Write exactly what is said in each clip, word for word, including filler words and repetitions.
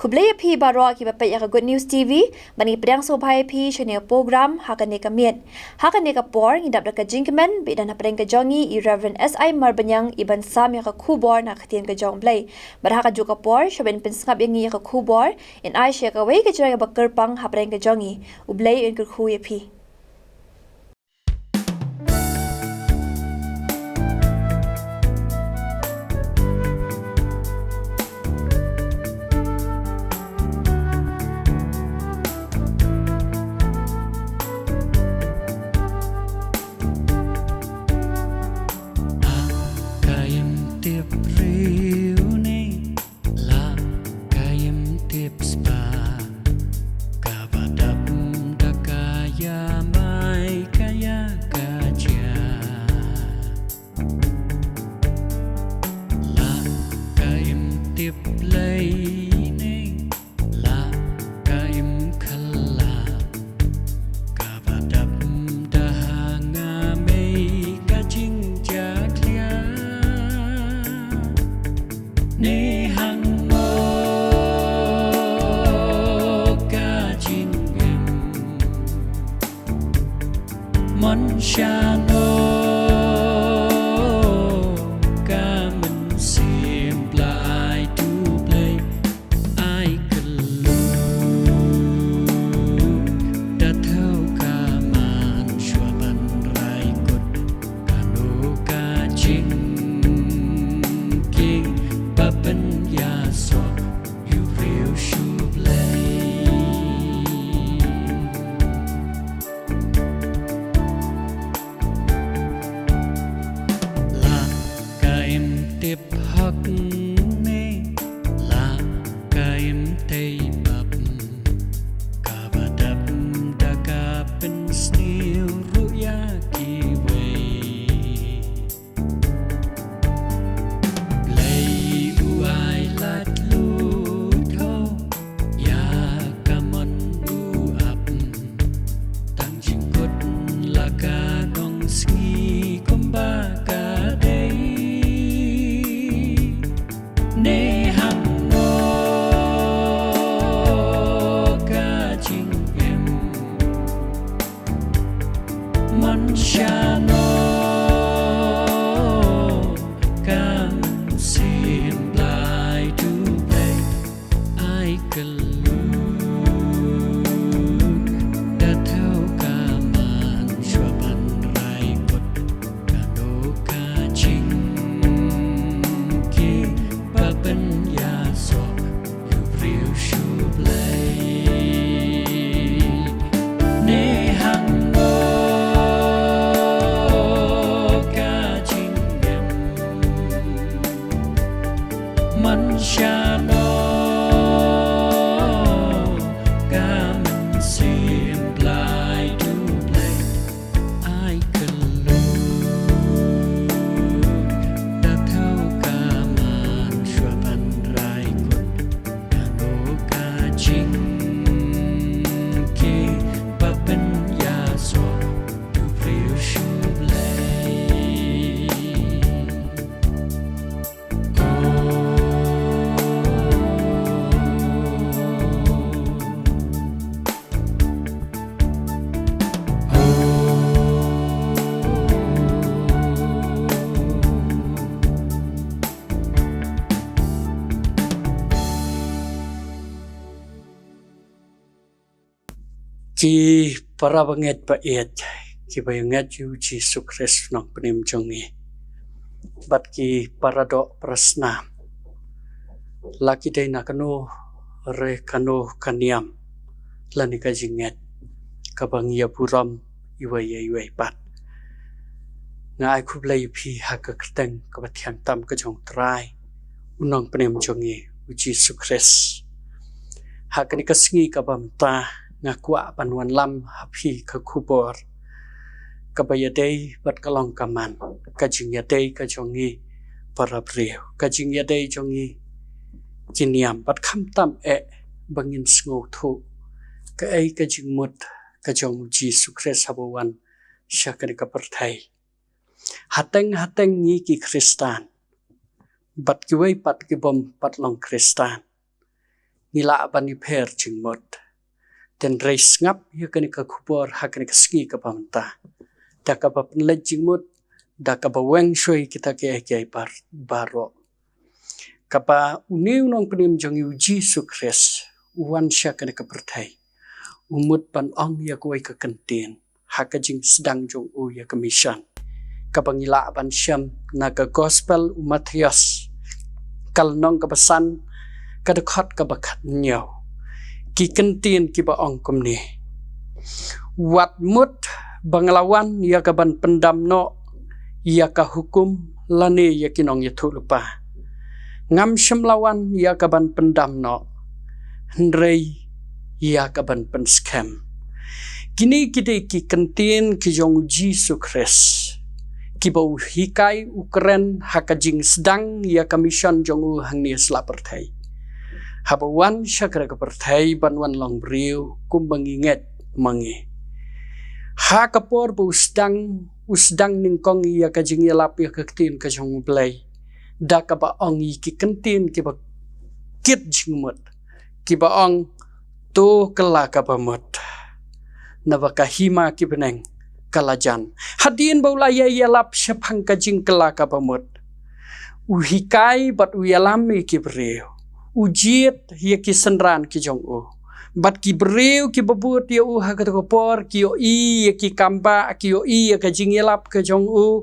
Khublei ïa phi baroh kiba peit ïa ka Good News T V, bad ngi pdiang sngewbha ïa phi sha kane ka program ha kane ka miet. Ha kane ka por ngi dap da ka jingkmen ba i don hapdeng ka jong ngi i Reverend S I Marbaniang i ban sam ïa ka khubor na ka ktien ka jong U Blei. Bad ha kajuh ka por, shuwa ban pynsngap ïa ngi ïa ka khubor, yn ai sha kawei ka jingïaroh kaba kyrpang hapdeng ka jong ngi. U Blei un kyrkhu ïa phi. Ka im tip riu ne, la ka im tip spah, kaba dap da ka ïa mai ka ïa ka jia. La ka im tip lei ne, la ka im khala, kaba dap da ha nga mei ka jingjakhlia. Ne hangno ka jingim, mon shano ka mynsiem Blei, to Blei ai kylluid. Da thew ka man shuwa ban rai kut, kano ka jingkieng ba pynïasoh ïa u briew sha U Blei. La ka im tip hok ne, la ka im tei bap, kaba dap da ka pynsniew ruh ïa kiwei. Blei u ai lad lut ho ïa ka mon u ap, tang jingkut la ka nongsngi kumba ka dei. Ne hangno ka jingim, mon shano ka mynsiem Blei, to Blei ai kylluid. Da thew ka man shuwa ban rai kut, kano ka jingkieng ba pynïasoh ïa u briew sha U Blei. Ne hangno ka jingim, mon shano ka mynsiem Blei, to Blei ai kylluid. Da thew ka man shuwa ban rai kut, kano ka jingkieng ba pynïasoh ïa u briew sha U Blei. Ki para bangeit ba ïeit, kiba ïeit ïa u Jisu Khrist u nongpynim jong ngi, bad ki para doh para snam, la ki dei na kano re kano ka niam lane ka jingngeit kaba ngi ïa burom iwei ïa iwei pat, nga ai khublei ïa phi ha ka kyrteng kaba thiang tam ka jong u Trai u nongpynim jong ngi u Jisu Khrist. Ha kane ka sngi kaba mynta nga kwah ban wanlam ha phi ka khubor kaba ïadei bad ka long ka man, ka jingïadei ka jong ngi para briew, ka jingïadei jong ngi ki niam, bad khamtam eh ba ngin sngewthuh kaei ka jingmut ka jong u Jisu Khrist haba wan sha kane ka pyrthei. Hateng hateng ngi ki Khristan bad kiwei pat ki bym pat long Khristan, ngi lah ban ïapher jingmut. Hynrei sngap ïa kane ka khubor ha kane ka sngi kaba mynta, da kaba pynleit jingmut, da kaba weng shuh kita kiei kiei baroh. Kaba une u nongpynim jong ngi u Jisu Khrist u wan sha kane ka pyrthei, u mut ban ong ïa kawei ka kyntien ha ka jingsdang jong u ïa ka mission, kaba ngi lah ban shem na ka Gospel u Mathaios, ka lynnong kaba san, ka dkhot kaba khathynñiew. Ki kyntien kiba ong kumne: Wat mut ba nga la wan ïa kaban pyndam noh ïa ka hukum lane ïa ki nongïathuhlypa. Ngam shym la wan ïa kaban pyndam noh, hynrei ïa kaban pynskhem. Kine ki dei ki kyntien ki jong u Jisu Khrist, kiba u hikai, u kren ha ka jingsdang ïa ka mission jong u hangne sla pyrthei, haba u wan sha kane ka pyrthei ban wan long briew kumba ngi ngeit ma ngi. Ha ka por ba u sdang, u sdang nyngkong ïa ka jingïalap ïa ka ktien ka jong u Blei, da kaba ong ïa ki kyntien kiba kit jingmut, kiba ong: To kylla kaba mut, naba ka hima ki bneng ka la jan. Hadien ba u la ïa ïalap shaphang ka jingkylla kaba mut, u hikai bad u ïalam ïa ki briew, u jied ïa ki synran ki jong u. Bad ki briew kiba bud ïa u ha kato ka por ki ïohi ïa ki kambah, ki ïohi ïa ka jingïalap ka jong u,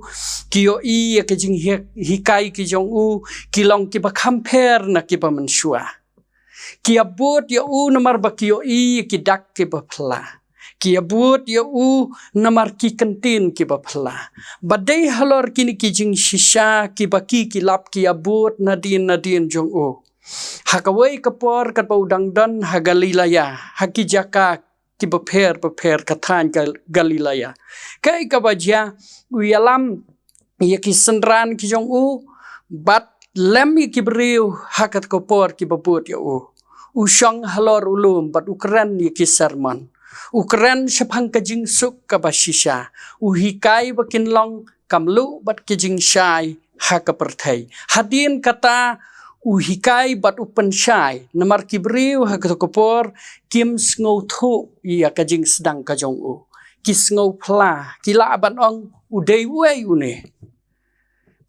ki ïohi ïa ka jinghikai ki jong u, ki long kiba kham pher na kiba mynshuwa. Ki ïa bud ïa u namar ba ki ïohi ïa ki dak kiba phylla. Ki ïa bud ïa u namar ki kyntien kiba phylla. Ba dei halor kine ki jingshisha kiba ki, ki lap ki ïa bud nadien nadien jong u. Ha kawei ka por katba u dang don ha Galilea, ha ki jaka kiba pher bapher, ka thaiñ Gal-, Galilea. Kaei kaba jia, u ïalam ïa ki synran ki jong u, bad lem ïa ki briew ha kato ka por kiba bud ïa u. U shong halor u lum bad u kren ïa ki sermon. U kren shaphang ka jingsuk kaba shisha. U hikai ba kin long kam luh bad ki jingshai ha ka pyrthei. Hadien kata u hikai bad u pynshai, namar ki briew ha kato ka por kim sngewthuh ïa ka jingsdang ka jong u. Ki sngewphylla, ki lah ban ong: U dei uei une?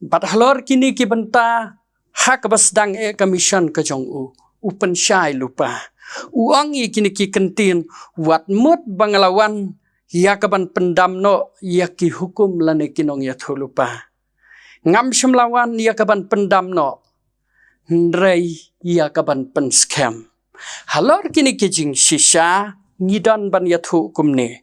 Bad halor kine ki bynta, ha kaba sdang ïa ka mission ka jong u, u pynshai lypa. U ong ïa kine ki kyntien: Wat mut ba nga la wan ïa kaban pyndam noh ïa ki hukum lane ki nongïathuhlypa. Ngam shym la wan ïa kaban pyndam noh, hynrei ïa kaban pynskhem. Halor kine ki jingshisha ngi don ban ïathuh kumne: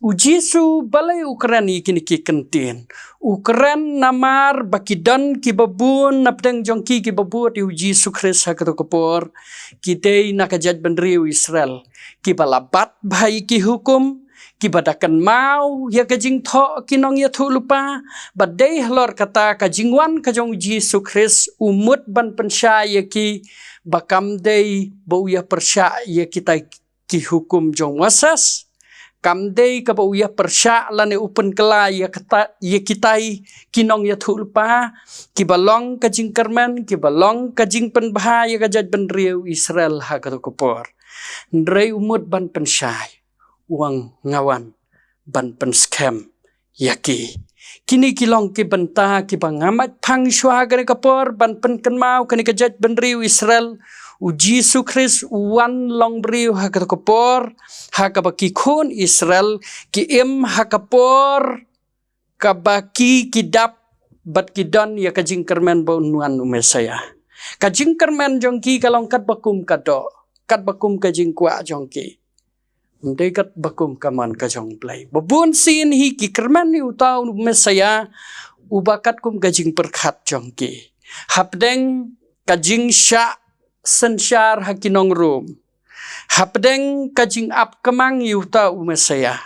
U Jisu balei u kren ïa kine ki kyntien? U kren namar ba ki don kiba bun napdeng jong ki kiba bud ïa u Jisu Khrist ha kato ka por, ki dei na ka jaitbynriew Israel, kiba la bat bha ïa ki hukum, kiba da kynmaw ïa ka jingthoh ki nongïathuhlypa. Bad dei halor kata ka jingwan ka jong u Jisu Khrist u mut ban pynshai ïa ki, ba kam dei ba u ïa pyrshah ïa kitai ki hukum jong Moses. Kam dei kaba u ïa pyrshah lane u pynkylla ïa kata, ïa kitai ki nongïathuhlypa, kiba long ka jingkyrmen, kiba long ka jingpynbha ïa ka jaitbynriew Israel ha kato ka por. Hynrei u mut ban pynshai, u ong: Nga wan ban pynskhem ïa ki. Kine ki long ki bynta kiba ngam ait phang shuwa ha kane ka por ban pynkynmaw kane ka jaitbynriew Israel. U Jisu Khrist u wan long briew ha kato ka por, ha kaba ki khun Israel ki im ha ka por kaba ki, ki dap bad ki don ïa ka jingkyrmen ba un wan u Messaïah. Ka jingkyrmen jong ki ka long katba kum ka doh, katba kum ka jingkwah jong ki. Ym dei katba kum ka mon ka jong u Blei. Ba bun sien hi ki kyrmen ïa uta u Messaïah uba katkum ka jingpyrkhat jong ki. Hapdeng ka jingshah synshar ha ki nong Rom. Hapdeng ka jingap kmang ïa uta u Messaïah,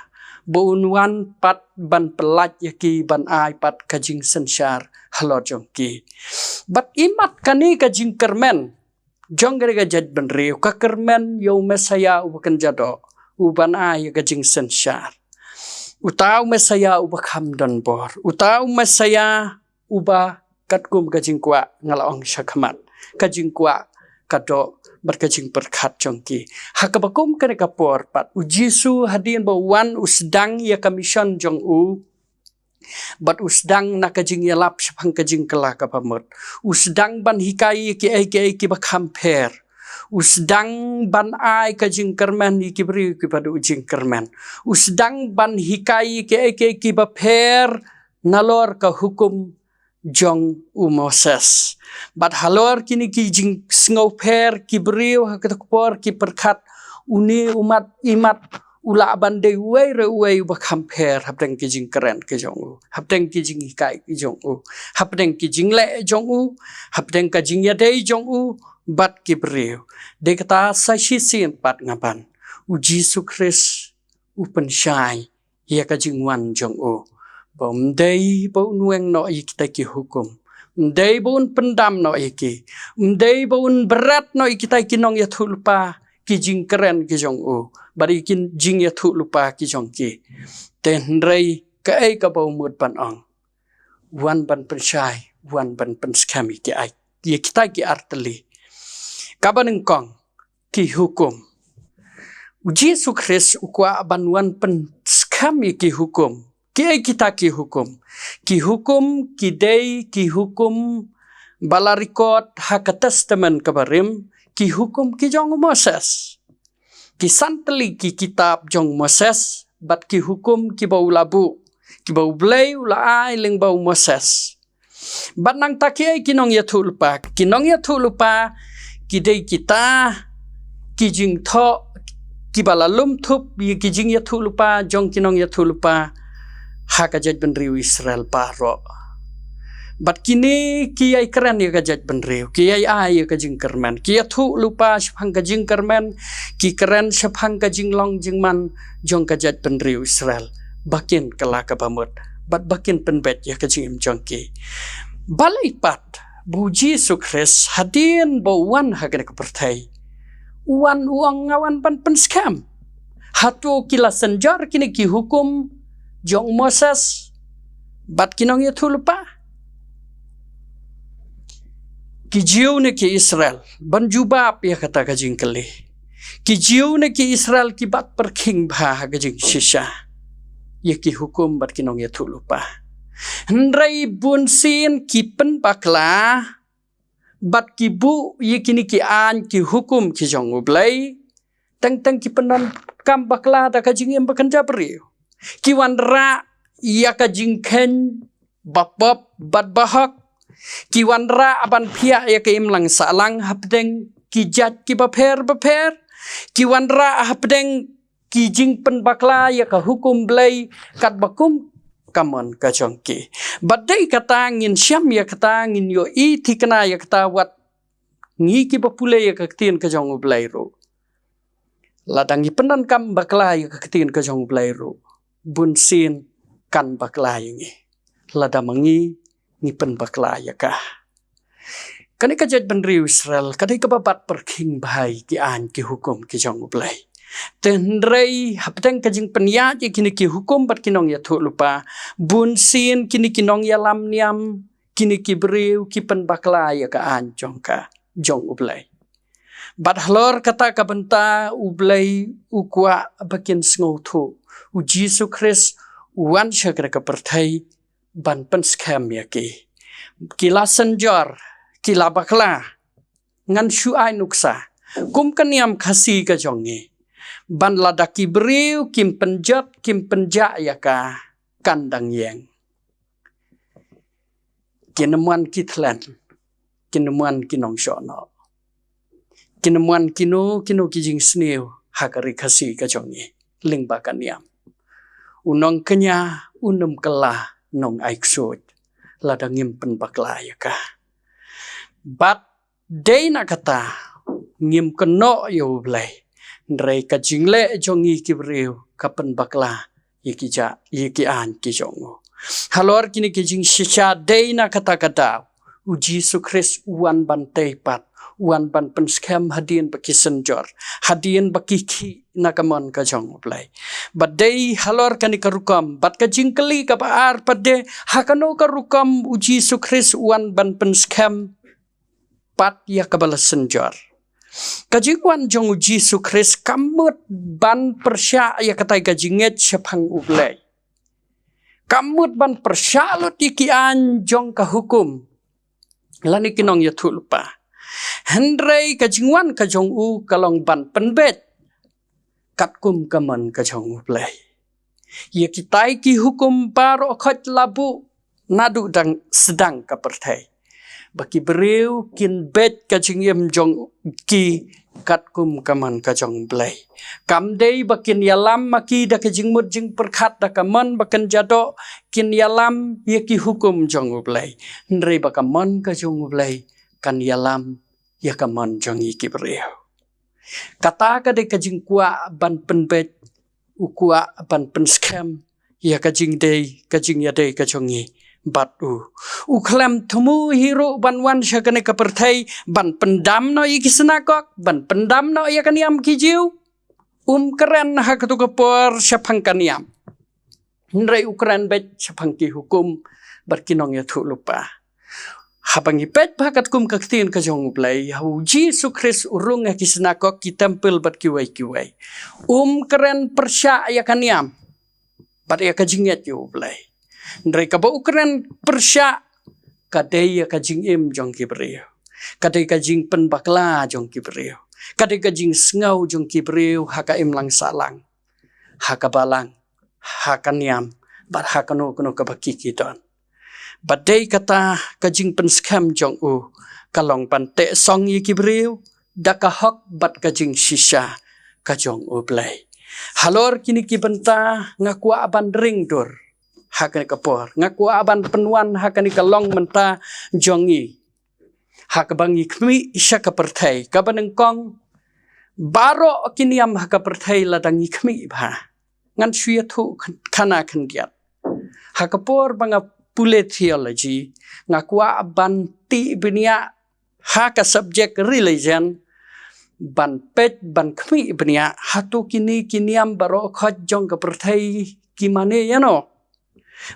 ba un wan pat ban pyllait ïa ki, ban ai pat ka jingsynshar halor jong ki. Bad imat kane ka jingkyrmen jong kane ka jaitbynriew, ka kyrmen ïa u Messaïah uba kynja doh, uban ai ïa ka jingsynshar. Uta u Messaïah uba kham don bor. Uta u Messaïah uba katkum ka jingkwah nga la ong shakhmat, ka jingkwah ka doh bad ka jingpyrkhat jong ki. Ha kaba kum kane ka por pat, u Jisu hadien ba u wan u sdang ïa ka mission jong u, bad u sdang na ka jingïalap shaphang ka jingkylla kaba mut. U sdang ban hikai ïa kiei kiei kiba kham pher. U sdang ban ai ka jingkyrmen ïa ki briew kiba duh jingkyrmen. U sdang ban hikai ïa kiei kiei kiba pher nalor ka hukum jong u Moses. Bad halor kine ki jingsngewpher ki briew ha kata ka por ki pyrkhat, une u mat i mat u lah ban dei uwei re uwei uba kham pher hapdeng ki jingkren ki jong u, hapdeng ki jinghikai ki jong u, hapdeng ki jingleh jong u, hapdeng ka jingïadei jong u bad ki briew. Dei kata sa shisien pat nga ban, u Jisu Khrist u pynshai ïa ka jingwan jong u, ba ym dei ba un weng noh ïa kita ki hukum, ym dei ba un pyndam noh ïa ki, ym dei ba un bret noh ïa kita ki nongïathuhlypa ki jingkren ki jong u, bad ïa ki jingïathuhlypa ki jong ki. Te hynrei kaei kaba u mut ban ong? Wan ban pynshai, wan ban pynskhem ïa ki ai, ïa kita ki artylli. Kaba nyngkong, ki hukum. U Jisu Khrist u kwah ban wan pynskhem ïa ki hukum. Kiei kita ki hukum? Ki hukum ki dei ki hukum ba la record ha ka Testament kaba rim, ki hukum ki jong u Moses. Ki san tylli ki kitab jong u Moses bad ki hukum kiba u la buh, kiba U Blei u la ai lyngba u Moses. Bad nangta kiei ki nongïathuhlypa? Ki nongïathuhlypa ki dei kita ki jingthoh kiba la lum thup ïa ki jingïathuhlypa jong ki nongïathuhlypa ha ka jaitbynriew Israel baroh. Bad kine ki ïai kren ïa ka jaitbynriew, ki ïai ai ïa ka jingkyrmen, ki ïathuhlypa shaphang ka jingkyrmen, ki kren shaphang ka jinglong jingman jong ka jaitbynriew Israel, ba kin kylla kaba mut bad ba kin pynbeit ïa ka jingim jong ki. Balei pat ba u Jisu Khrist hadien ba u wan ha kane ka pyrthei, u wan u ong, nga wan ban pynskhem? Hato ki la synjor kine ki hukum jong u Moses bad ki nongïathuhlypa? Ki Jiw ne ki Israel? Ban jubab ïa kata ka jingkylli, ki Jiw ne ki Israel ki bat pyrkhing bha ha ka jingshisha ïa ki hukum bad ki nongïathuhlypa? Hynrei bunsien ki pynbakla bad ki buh ïa kine ki aiñ ki hukum ki jong U Blei, teng teng ki pyndonkam bakla da ka jingim ba kynja briew. Ki wanrah ïa ka jingkheiñ ba pop bad ba hok. Ki wanrah ban phiah ïa ka imlang sahlang hapdeng ki jait kiba pher bapher. Ki wanrah hapdeng ki jingpynbakla ïa ka hukum Blei katba kum ka mon ka jong ki. Bad dei kata ngin shem ïa kata, ngin ïohi thikna ïa kata wat ngi kiba pule ïa ka ktien ka jong U Blei ruh. Lada ngi pyndonkam bakla ïa ka ktien ka jong U Blei ruh, bunsien kan bakla ïa ngi lada ma ngi ngi pynbakla ïa ka. Kane ka jaitbynriew Israel ka dei kaba bat pyrkhing bha ïa ki aiñ ki hukum ki jong U Blei. Te hynrei hapdeng ka jingpynïaid ïa kine ki hukum bad ki nongïathuhlypa, bunsien kine ki nongïalam niam, kine ki briew ki pynbakla ïa ka aiñ jong ka, jong U Blei. Bad halor kata ka bynta U Blei u kwah ba kin sngewthuh, u Jisu Khrist u wan sha kane ka pyrthei ban pynskhem ïa ki. Ki la synjor, ki la bakla. Ngan shu ai nuksa kum ka niam Khasi ka jong ngi, ban lada ki briew kim pynjot kim pynjah ïa ka, kan dang ïeng. Kin ym wan ki thlen, kin ym wan ki nongshohnoh, kin ym wan kino kino ki jingsniew ha ka ri Khasi ka jong ngi lyngba ka niam. U nongkñia un ym kylla nongaiksuid lada ngim pynbakla ïa ka. Bad dei na kata ngim kynnoh ïa U Blei, hynrei ka jingleh jong ngi ki briew ka pynbakla ïa ki ja, ïa ki aiñ ki jong u. Halor kine ki jingshisha dei na kata ka daw u Jisu Khrist u wan ban tei pat, u wan ban pynskhem hadien ba ki synjor, hadien ba ki khih na ka mon ka jong U Blei. Bad dei halor kane ka rukom bad ka jingkylli kaba ar pat de, ha kano ka rukom u Jisu Khrist u wan ban pynskhem pat ïa kaba la synjor? Ka jingwan jong u Jisu Khrist kam mut ban pyrshah ïa katai ka jingngeit shaphang u Blei. Kam mut ban pyrshah lut ïa ki aiñ jong ka hukum lane ki nongïathuhlypa. Hynrei ka jingwan ka jong u ka long ban pynbeit katkum ka mon ka jong u Blei. Ïa kitai ki hukum baroh khoit la buh naduh dang sdang ka pyrthei, ba ki briew kin beit ka jingim jong ki katkum ka mon ka jong u Blei. Kam dei ba kin ïalam ma ki da ka jingmut jingpyrkhat da ka mon ba kan jadoh, kin ïalam ïa ki hukum jong u Blei. Hynrei ba ka mon ka jong u Blei kan ïalam ïa ka mon jong ngi ki briew. Kata ka dei ka jingkwah ban pynbeit, u kwah ban pynskhem ïa ka jingdei, ka jingïadei ka jong ngi bad u. U khlem thmu hi ruh ban wan sha kane ka pyrthei ban pyndam noh ïa ki synagog, ban pyndam noh ïa ka niam ki Jiw. Um kren ha katu ka por shaphang ka niam. Hynrei u kren beit shaphang ki hukum bad ki nongïathuhlypa. Haba ngi peit bha katkum ka ktien ka jong u Blei, ha u Jisu Khrist u rung ha ki synagog, ki templ bad kiwei kiwei. Um kren pyrshah ïa ka niam bad ïa ka jingngeit ïa u Blei. Hynrei kaba u kren pyrshah ka dei ïa ka jingim jong ki briew. Ka dei ka jingpynbakla jong ki briew. Ka dei ka jingsngew jong ki briew ha ka imlang sahlang, ha ka balang, ha ka niam, bad ha kano kano kaba ki ki don. Bad dei kata ka jingpynskhem jong u ka long ban teh song ïa ki briew da ka hok bad ka jingshisha ka jong u Blei. Halor kine ki bynta nga kwah ban ring dur ha kane ka por, nga kwah ban pynwan ha kane ka long bynta jong ngi. Ha kaba ngi khmih sha ka pyrthei kaba nyngkong, baroh ki niam ha ka pyrthei lada ngi khmih bha, ngan shu ïathuh khana khyndiat. Ha ka por ba nga pule theology, nga kwah ban tih bniah ha ka subject religion, ban peit, ban khmih bniah hato kine ki niam baroh khoit jong ka pyrthei ki mane ïano.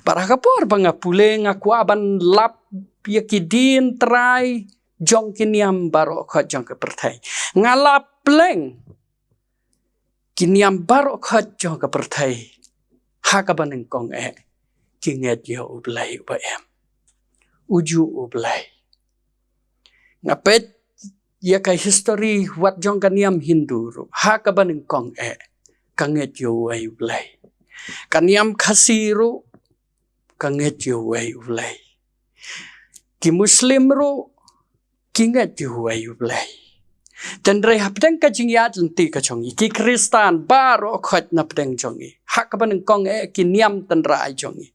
Bad ha ka por ba nga pule, nga kwah ban lap ïa ki dien trai jong ki niam baroh khoit jong ka pyrthei. Nga lap pleng ki niam baroh khoit jong ka pyrthei, ha kaba nyngkong eh ki ngeit ïa u Blei uba im. Uju u Blei. Nga peit ïa ka history wat jong ka niam Hindu ruh, ha kaba nyngkong eh ka ngeit ïa uwei u Blei. Ka niam Khasi ruh ka ngeit ïa uwei u Blei. Ki Muslim ruh ki ngeit ïa uwei u Blei. Hynrei hapdeng ka jingïaid lynti ka jong ngi, ki Khristan baroh khoit na pdeng jong ngi, ha kaba nyngkong eh ki niam tynrai jong ngi.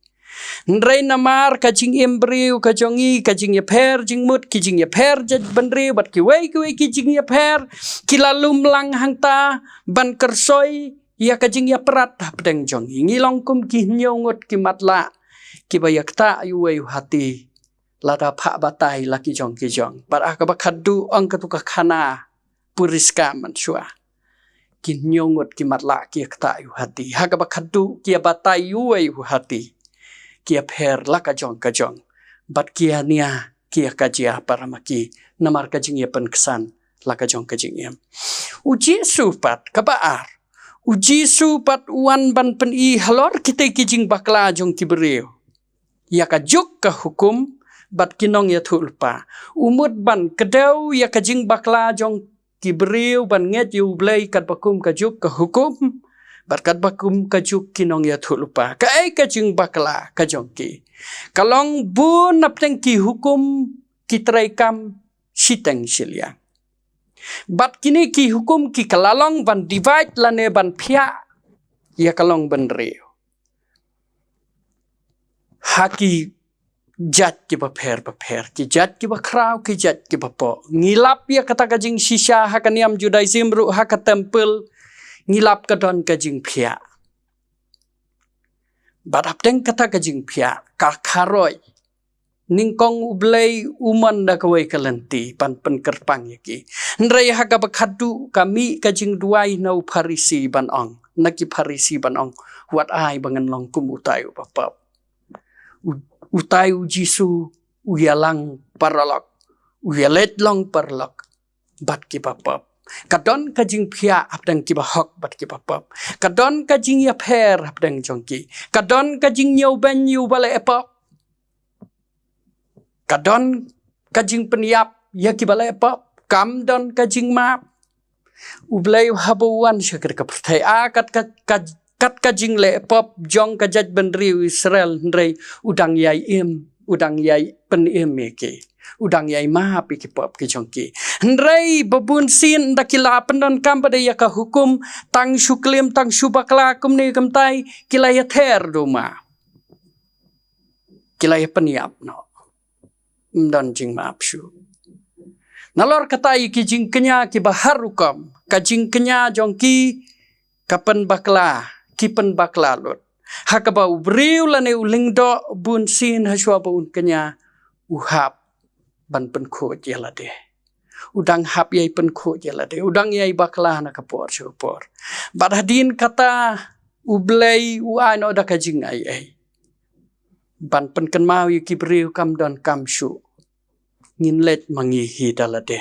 Hynrei namar ka jingim briew ka jong ngi, ka jingïapher jingmut, ki jingïapher jaitbynriew bad kiwei kiwei ki jingïapher, ki la lum lang hangta ban kyrsoi ïa ka jingïaprat hapdeng jong ngi. Ngi long kum ki hynñiew ngut ki matlah kiba ïa ktah ïa uwei u hati lada phah batai la ki jong ki jong. Bad ha kaba khatduh, ong katu ka khana puriska mynshuwa, ki hynñiew ngut ki matlah ki ïa ktah ïa u hati. Ha kaba khatduh ki ïa batai ïa uwei u hati, ki ïapher la ka jong ka jong. Bad ki ïa nia, ki ïa kajia para ma ki namar ka jingïapynksan la ka jong ka jingim. U Jisu pat kaba ar, u Jisu pat u wan ban pyni halor kitei ki jingbakla jong ki briew ïa ka juk ka hukum bad ki nongïathuhlypa. U mut ban kdew ïa ka jingbakla jong ki briew ban ngeit ïa u Blei katba kum ka juk ka hukum bad katba kum ka juk ki nongïathuhlypa. Kaei ka jingbakla ka jong ki? Ka long bun napdeng ki hukum ki treikam shiteng shiliang. Bad kine ki hukum ki ka la long ban divide lane ban phiah ïa ka long bynriew ha ki jait kiba pher bapher, ki jait kiba khraw, ki jait kiba poh. Ngi lap ïa kata ka jingshisha ha ka niam Judaism ruh, ha ka temple ngi lap ka don ka jingphiah. Bad hapdeng kata ka jingphiah ka kharoi nyngkong u Blei u mon da kawei ka lynti ban pynkyrpang ïa ki. Hynrei ha kaba khatduh ka mih ka jingduwai na u Pharisi ban ong, na ki Pharisi ban ong, wat ai ba ngan long kum utai uba pop. U-, utai u Jisu u ïalang paralok, u ïaleit long paralok bad kiba pop. Ka don ka jingphiah hapdeng kiba hok bad kiba pop. Ka don ka jingïapher hapdeng jong ki. Ka don ka jingñiewbeiñ ïa uba leh pop. Ka don ka jingpynïap ïa kiba leh pop. Kam don ka jingmap. U Blei haba u wan sha kane ka pyrthei, a kat ka, ka, kat ka jingleh pop jong ka jaitbynriew Israel, hynrei u dang ïai im, u dang ïai pynim ïa ki. U dang ïai map ïa ki pop ki jong ki. Hynrei ba bun sien da ki la pyndonkam pat de ïa ka hukum, tang shu klim, tang shu bakla kumne kumtai, ki la ïather duma. Ki la ïapynïap noh. Ym don jingmap shuh. Nalor kata ïa ki jingkñia kiba har rukom, ka jingkñia jong ki ka pynbakla, ki pynbakla lut. Ha kaba u briew lane u lyngdoh bun sien hashwa ba un kñia, u hap ban pynkhuid ïa lade. U dang hap ïai pynkhuid ïa lade. U dang ïai bakla na ka por sha ka por. Bad hadien kata u Blei u ai noh da ka jingai ei. Ban pynkynmaw ïa ki briew kam donkam shuh. Ngin leit ma ngi hi da lade.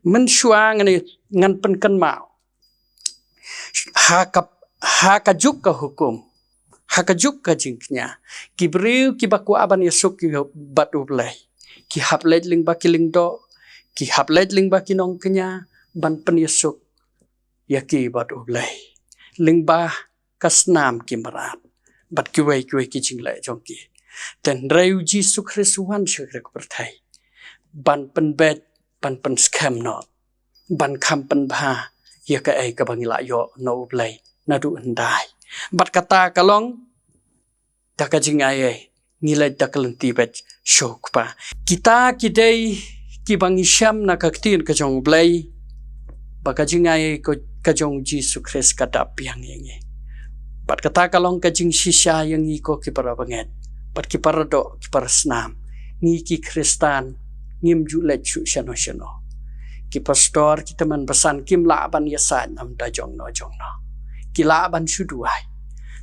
Mynshuwa ngan, ngan pynkynmaw. Ha ka, ha ka juk ka hukum. Ha ka juk ka jingkñia. Ki briew kiba kwah ban ïasuk ïa bad u Blei. Ki hap leit lyngba ki lyngdoh. Ki hap leit lyngba ki nongkñia. Ban pynïasuk ïa ki bad u Blei. Lyngba ka snam ki mrad. Bad kiwei kiwei ki jingleh jong ki. Te hynrei u Jisu Khrist u wan sha kane ka pyrthei. Ban pynbeit, ban pynskhem noh. Ban kham pynbha, ïa kaei kaba ngi la ïoh na u Blei, naduh hyndai. Bad kata ka long, da ka jingai ei, ngi leit da ka lynti beit sha u Kpa. Kita ki dei, kiba ngi shem na ka ktien ka jong u Blei, ba ka jingai ei ka, ka jong u Jisu Khrist ka dap biang ïa ngi. Bad kata ka long ka jingshisha ïa ngi ko ki para bangeit. Bad ki para doh, ki para snam. Ngi ki Khristan, ngim ju leit shuh shano shano. Ki pastor, ki tymmen basan, kim lah ban ïasaid na bynta jong no jong no. Ki lah ban shu duwai.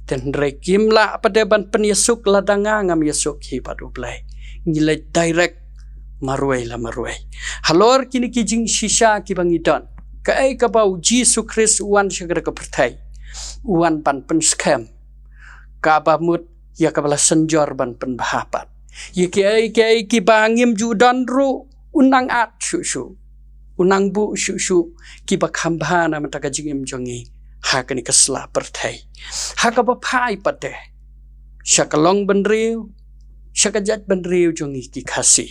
Te hynrei kim lah pat de ban pynïasuk lada nga ngam ïasuk hi bad u Blei. Ngi leit direct marwei la marwei. Halor kine ki jingshisha kiba ngi don. Kaei kaba u Jisu Khrist u wan sha kane ka pyrthei. U wan ban pynskhem. Kaba mut ïa kaba la synjor ban pynbha pat. Ïa kiei kiei kiba ngim ju don ruh u nang at shuh shuh. U nang buh shuh shuh kiba kham bha na bynta ka jingim jong ngi. Ha kane ka sla pyrthei. Ha kaba phai pat de. Sha ka long bynriew, sha ka jaitbynriew jong ngi ki Khasi.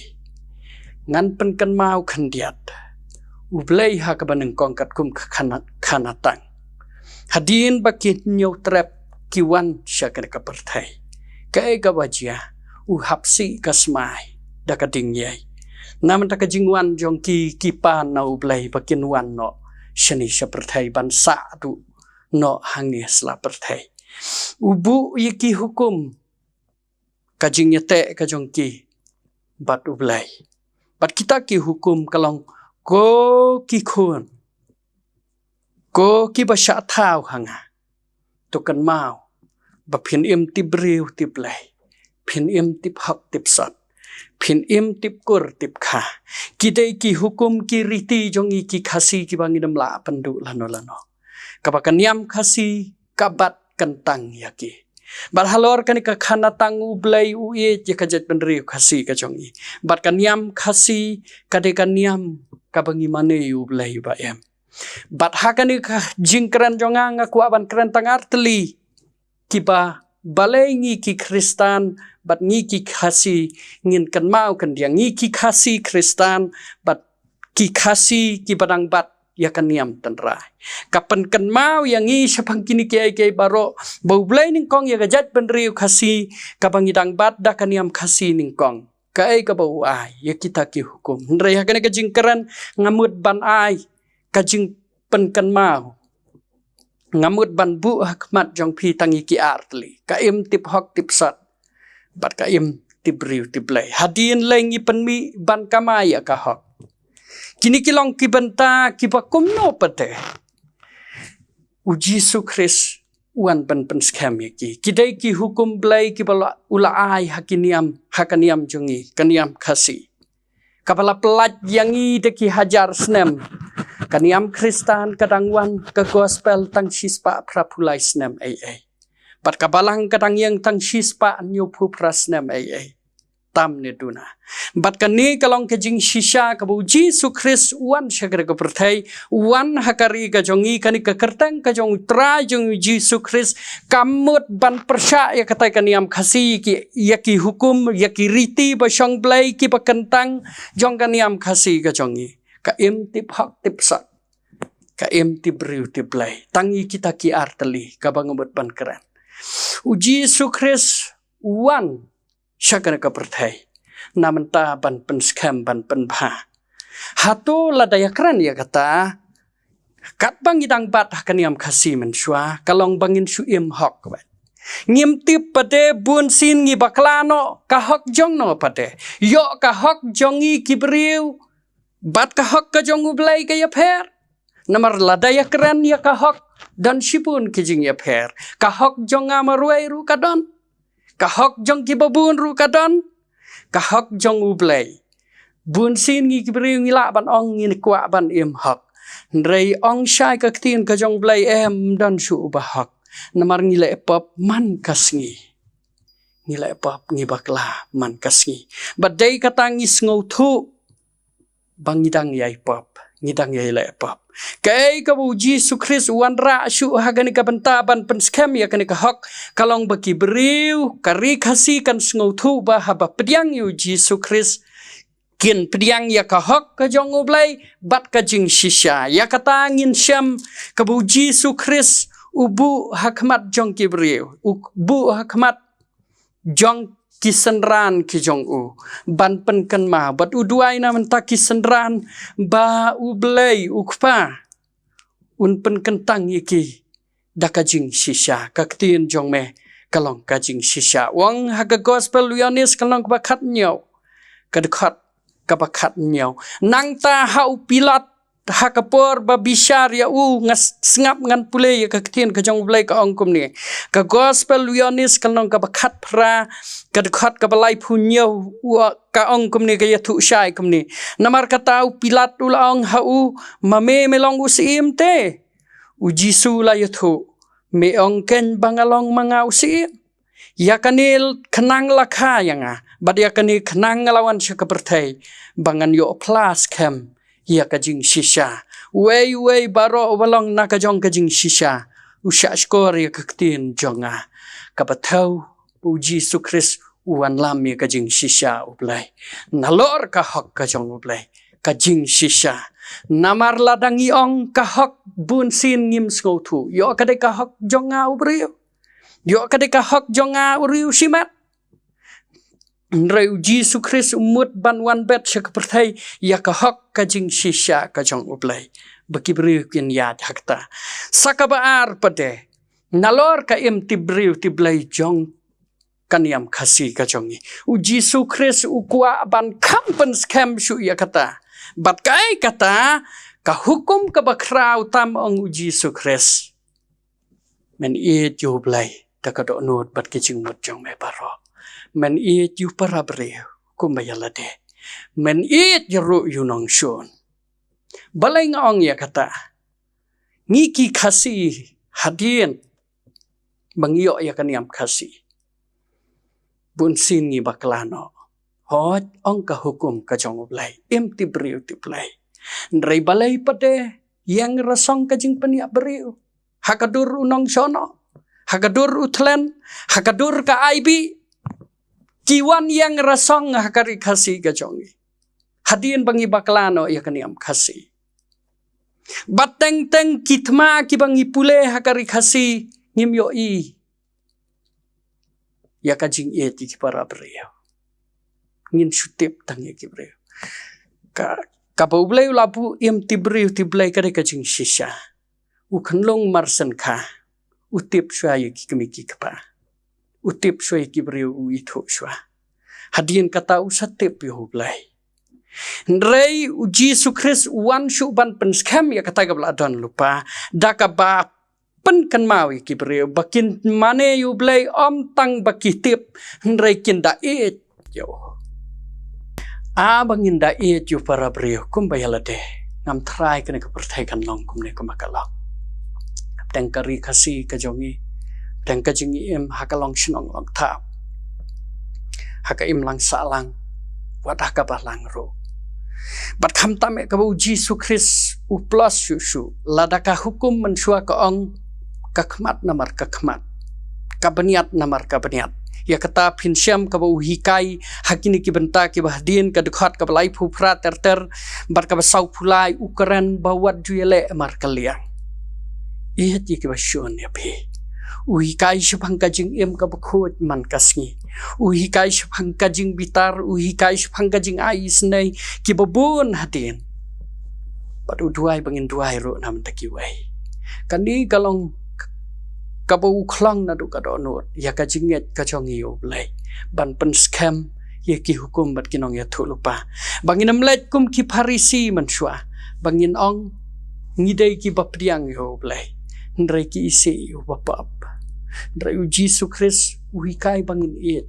Ngan pynkynmaw khyndiat. U Blei ha kaba nyngkong katkum ka khana, khana tang. Hadien ba ki hynñiew trep ki wan sha kane ka pyrthei. Kaei kaba jia, u hap sih ka smai, da ka ding ïai. Na bynta ka jingwan jong ki, ki pan na u Blei ba kin wan noh, shane sha pyrthei ban sah duh, noh hangne sla pyrthei. U buh ïa ki hukum, ka jingïateh ka jong ki, bad u Blei. Bad kita ki hukum ka long ko ki khun. Ko kiba shah thaw ha nga. To kynmaw. Ba phin im tip briew tip Blei. Phin im tip hok tip sot. Phin im tip kur tip kha. Ki dei ki hukum ki riti jong ngi ki Khasi kiba ngim lah pynduh lano lano. Kaba ka niam Khasi, ka bat kyntang ïa ki. Bad halor kane ka khana tang u Blei u ïeit ïa ka jaitbynriew Khasi ka jong ngi. Bad ka niam Khasi, ka dei ka niam kaba ngi mane ïa u Blei ba em. Bad ha kane ka jingkren jong nga nga kwah ban kren tang artylli. Kiba balei ngi ki Khristan, bad ngi ki Khasi, ngin kynmaw khyndiat ngi ki Khasi Khristan, bad ki Khasi kiba dang bat ïa ka niam tynrai. Ka pynkynmaw ïa ngi shaphang kine kiei kiei baroh, ba u Blei nyngkong ïa ka jaitbynriew Khasi, kaba ngi dang bat da ka niam Khasi nyngkong. Kaei kaba u ai, ïa kita ki hukum. Hynrei ha kane ka jingkren, nga mut ban ai, ka jingpynkynmaw. Nga mut ban buh ha khmat jong phi tang ïa ki artylli. Ka im tip hok tip sot. Bad ka im tip briew tip Blei. Hadien lei ngi pynmih ban kamai ïa ka hok. Kine ki long ki bynta kiba kumno pat de. U Jisu Khrist u wan ban pynskhem ïa ki. Ki dei ki hukum Blei kiba la, u la ai ha ki niam, ha ka niam jong ngi, ka niam Khasi. Kaba la pyllait ïa ngi da ki hajar snem. Ka niam Khristan ka dang wan ka gospel tang shispah phraphew lai snem ei ei. Bad ka balang ka dang ïeng tang shispah hynñiewphew phra snem ei ei. Tam ne duna. Bad kane ka long ka jingshisha kaba u Jisu Khrist u wan sha kane ka pyrthei, u wan ha ka ri ka jong ngi, kane ka kyrteng ka jong u Trai jong ngi u Jisu Khrist, kam mut ban pyrshah ïa katei ka niam Khasi, ki, ïa ki hukum, ïa ki riti ba shong Blei, kiba kyntang jong ka niam Khasi ka jong ngi. Ka im tip hok tip sot. Ka im tip briew tip Blei. Tang ïa kita ki ar tylli kaba nga mut ban kren. U Jisu Khrist u wan sha kane ka pyrthei. Na mynta ban pynskhem, ban pynbha. Hato lada ïakren ïa kata, katba ngi dang bat ha ka niam Khasi mynshuwa, ka long ba ngin shu im hok bad. Ngim tip pat de, bunsien ngi bakla noh, ka hok jong no pat de. Ïoh ka hok jong ngi ki briew, bad ka hok ka jong u Blei ka ïapher. Namar lada ïakren ïa ka hok, don shibun ki jingïapher. Ka hok jong nga marwei ruh ka don. Ka hok jong kiba bun ruh ka don. Ka hok jong u Blei. Bunsien ngi ki briew ngi lah ban ong ngi kwah ban im hok. Hynrei ong shai ka ktien ka jong u Blei, em, ym don shuh uba hok. Namar ngi leh pop man ka sngi. Ngi leh pop, ngi bakla man ka sngi. Bad dei kata ngi sngewthuh ba ngi dang ïai pop, ngi dang ïai leh pop. Kaei kaba u Jisu Khrist u wanrah shuh ha kane ka bynta ban pynskhem ïa kane ka hok, ka long ba ki briew, ka ri Khasi kan sngewthuh ba haba pdiang ïa u Jisu Khrist, kin pdiang ïa ka hok ka jong u Blei bad ka jingshisha. Ïa kata ngin shem kaba u Jisu Khrist u buh ha khmat jong ki briew, u buh ha khmat jong ki synran ki jong u ban pynkynmaw, bad u duwai na mynta ki synran ba u Blei u Kpa un pynkyntang ïa ki da ka jingshisha. Ka ktien jong me ka long ka jingshisha. U ong ha ka gospel u Ïoannis ka lynnong kaba khathynñiew, ka dkhot kaba khathynñiew. Nangta ha u Pilat, ha ka por ba bishar ïa u, nga s-, sngap ngan pule ïa ka ktien ka jong u Blei, ka ong kumne. Ka gospel u Ïoannis ka lynnong kaba khatphra, ka dkhot kaba laiphew hynñiew, u, ka ong kumne, ka ïathuh shai kumne. Namar kata u Pilat u la ong ha u, ma me me long u syiem te? U Jisu u la ïathuh, me ong keiñ ba nga long ma nga u syiem. Ïa kane khnang la kha ïa nga, bad ïa kane khnang nga la wan sha ka pyrthei, ba ngan ïoh phla skhem ïa ka jingshisha. Uwei uwei baroh uba long na ka jong ka jingshisha, u shahshkor ïa ka ktien jong nga. Kaba thew, u Jisu Khrist u wanlam ïa ka jingshisha u Blei. Nalor ka hok ka jong u Blei, ka jingshisha. Namar lada ngi ong ka hok, bunsien ngim sngewthuh. Ïoh ka dei ka hok jong nga u briew. Ïoh ka dei ka hok jong nga u riew shimet. Hynrei u Jisu Khrist u mut ban wan bet sha ka pyrthei ïa ka hok ka jingshisha ka jong u Blei, ba ki briew kin ïaid ha kata. Sa kaba ar pat de, nalor ka im tip briew tip Blei jong ka niam Khasi ka jong ngi, u Jisu Khrist u kwah ban kham pynskhem shuh ïa kata. Bad kaei kata, ka hukum kaba khraw tam, ong u Jisu Khrist. Men ïeit ïa u Blei da ka dohnud bad ki jingmut jong me baroh. Men ïeit ïa u para briew kumba ïa lade. Men ïeit ïa ruh ïa u nongshun. Balei nga ong ïa kata? Ngi ki Khasi hadien ba ngi ïoh ïa ka niam Khasi, bunsien ngi bakla noh. Hooid, ong ka hukum ka jong u Blei, im tip briew tip Blei. Hynrei balei pat de ïeng rasong ka jingpynïap briew? Ha ka dur u nongshonong, ha ka dur u thlen, ha ka dur ka I B, ki wan ïeng rasong ha ka ri Khasi ka jong ngi. Hadien ba ngi bakla noh ïa ka niam Khasi. Bad teng teng ki thma kiba ngi pule ha ka ri Khasi, ngim ïohi ïa ka jingïeit ïa ki para briew. Ngin shu tip tang ïa ki briew. Ka, kaba u Blei u la buh im tip briew tip Blei ka dei ka jingshisha. U khunlung marsynkha u tip shuwa ïa ki kmie ki kpa. U tip shuwa ïa ki briew, u ithuh shuwa. Hadien kata u sa tip ïa u Blei. Hynrei u Jisu Khrist u wan shuh ban pynskhem ïa kata kaba la don lypa, da kaba pynkynmaw ïa ki briew ba kin mane ïa u Blei ym tang ba ki tip, hynrei kin da ïeit ïa u. A ba ngin da ïeit ïa u para briew kumba ïa lade, ngam tharai kane ka pyrthei kan long kumne kumba ka long. Teng ka ri Khasi ka jong ngi, teng ka jingim ha ka long shnong long thaw, ha ka imlang sahlang, wat ha ka balang ruh. Bad khamtam eh kaba u Jisu Khrist u plos shuh shuh, lada ka hukum mynshuwa ka ong, ka khmat namar ka khmat, ka bniat namar ka bniat. Ïa kata phin shem kaba u hikai ha kine ki bynta kiba hadien, ka dkhot kaba laiphew phra ter ter bad kaba sawphew lai, u kren ba wat ju ïaleh mar ka liang. Ïeit ïa kiba shun ïa phi. U hikai shaphang ka jingim kaba khuid man ka sngi. U hikai shaphang ka jingbitar, u hikai shaphang ka jingai isynei kiba bun hadien. Bad u duwai ba ngin duwai ruh na bynta kiwei. Kane ka long kaba u khlong naduh ka dohnud ïa ka jingngeit ka jong ngi ïa u Blei, ban pynskhem ïa ki hukum bad ki nongïathuhlypa, ba ngin ym leit kum ki Pharisi mynshuwa, ba ngin ong ngi dei kiba pdiang ïa u Blei, hynrei ki isih ïa u bapop. Hynrei u Jisu Khrist u hikai ba ngin ïeit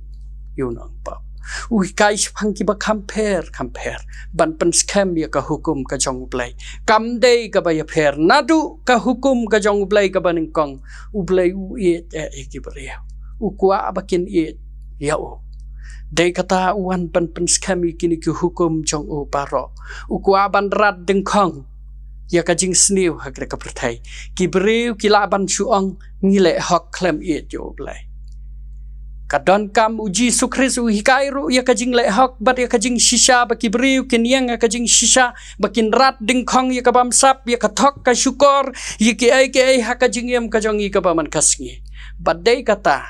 ïa u nongpop. U hikai shaphang kiba kham pher kham pher ban pynskhem ïa ka hukum ka jong u Blei. Kam dei kaba ïapher naduh ka hukum ka jong u Blei kaba nyngkong. U Blei u ïeit eh ïa ki briew, u kwah ba kin ïeit ïa u. Dei kata u wan ban pynskhem ïa kine ki hukum jong u baroh. U kwah ban rat dyngkhong ïa ka jingsniew ha kane ka pyrthei. Ki briew ki lah ban shu ong ngi leh hok khlem ïeit ïa u Blei. Ka donkam u Jisu Khrist u hikai ruh ïa ka jingleh hok bad ïa ka jingshisha, ba ki briew kin ïeng ïa ka jingshisha, ba kin rat dyngkhong ïa ka bamsap, ïa ka thok ka shukor, ïa kiei kiei ha ka jingim ka jong ngi kaba man ka sngi. Bad dei kata,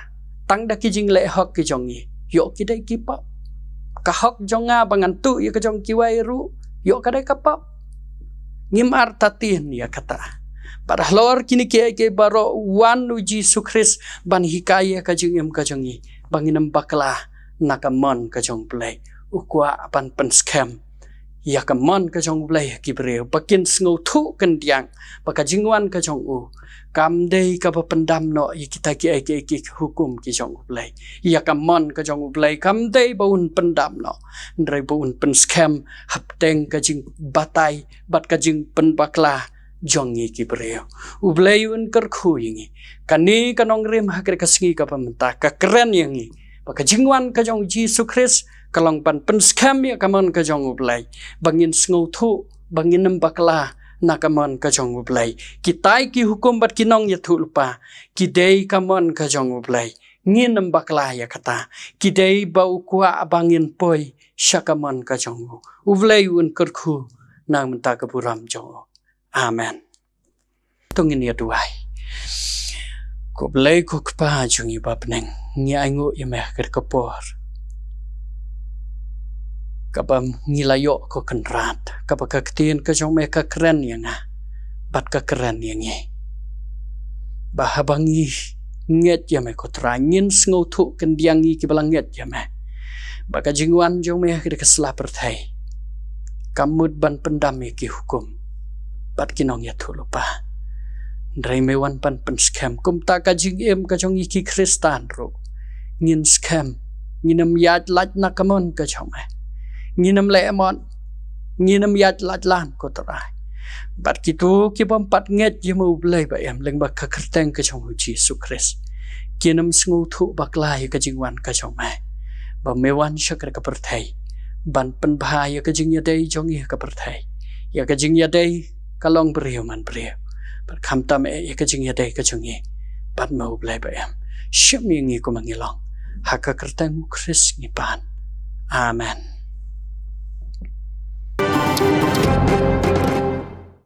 tang da ki jingleh hok ki jong ngi, ïoh ki dei ki pop. Ka hok jong nga ba ngan tuh ïa ka jong kiwei ruh, ïoh ka dei ka pop. Ngim artatien ïa kata. Bad halor kine kiei kiei baroh wan u Jisu Khrist ban hikai ïa ka jingim ka jong ngi, ba ngin ym bakla na ka mon ka jong u Blei. U kwah ban pynskhem ïa ka mon ka jong u Blei ha ki briew, ba kin sngewthuh kyndiang ba ka jingwan ka jong u kam dei kaba pyndam noh ïa kita kiei kiei ki hukum ki jong u Blei. Ïa ka mon ka jong u Blei kam dei ba un pyndam noh, hynrei ba un pynskhem hapdeng ka jingbatai bad ka jingpynbakla jong ngi ki briew. U Blei un kyrkhu ïa ngi. Kane ka nongrim ha kane ka sngi kaba mynta ka kren ïa ngi ba ka jingwan ka jong u Jisu Khrist ka long ban pynskhem ïa ka mon ka jong u Blei, ba ngin sngewthuh ba ngin ym bakla na ka mon ka jong u Blei. Kitai ki hukum bad ki nongïathuhlypa ki dei ka mon ka jong u Blei. Ngin ym bakla ïa kata. Ki dei ba u kwah ba ngin poi sha ka mon ka jong u. U Blei un kyrkhu na ka bynta ka burom jong u. Amen. To ngin ïa duwai. Ko Blei ko Kpa jong ngi ba ha bneng, ngi ainguh ïa me ha kane ka por kaba ngi la ïoh ko Kynrad, kaba ka ktien ka jong me ka kren ïa nga bad ka kren ïa ngi, ba haba ngi ngeit ïa me ko Trai, ngin sngewthuh kyndiang ngi kiba la ngeit ïa me, ba ka jingwan jong me ha kane ka sla pyrthei kam mut ban pyndam ïa ki hukum bad ki nongïathuhlypa. Hynrei me wan ban pynskhem, kumta ka jingim ka jong ngi ki Khristan ruh ngin skhem, ngin ym ïaid lait na ka mon ka jong me. Ngin ym leh mon, ngin ym ïaid lait lang ko Trai. Bad kito ki bym pat ngeit ïa me U Blei ba em, lyngba ka kyrteng ka jong U Jisu Khrist, kin ym sngewthuh bakla ïa ka jingwan ka jong me, ba me wan sha kane ka pyrthei ban pynbha ïa ka jingïadei jong ngi ha ka pyrthei, ïa ka jingïadei ka long briew man briew, bad khamtam eh ïa ka jingïadei ka jong ngi bad me U Blei ba em. Shim ïa ngi kumba ngi long, ha ka kyrteng U Khrist ngi pan. Amen.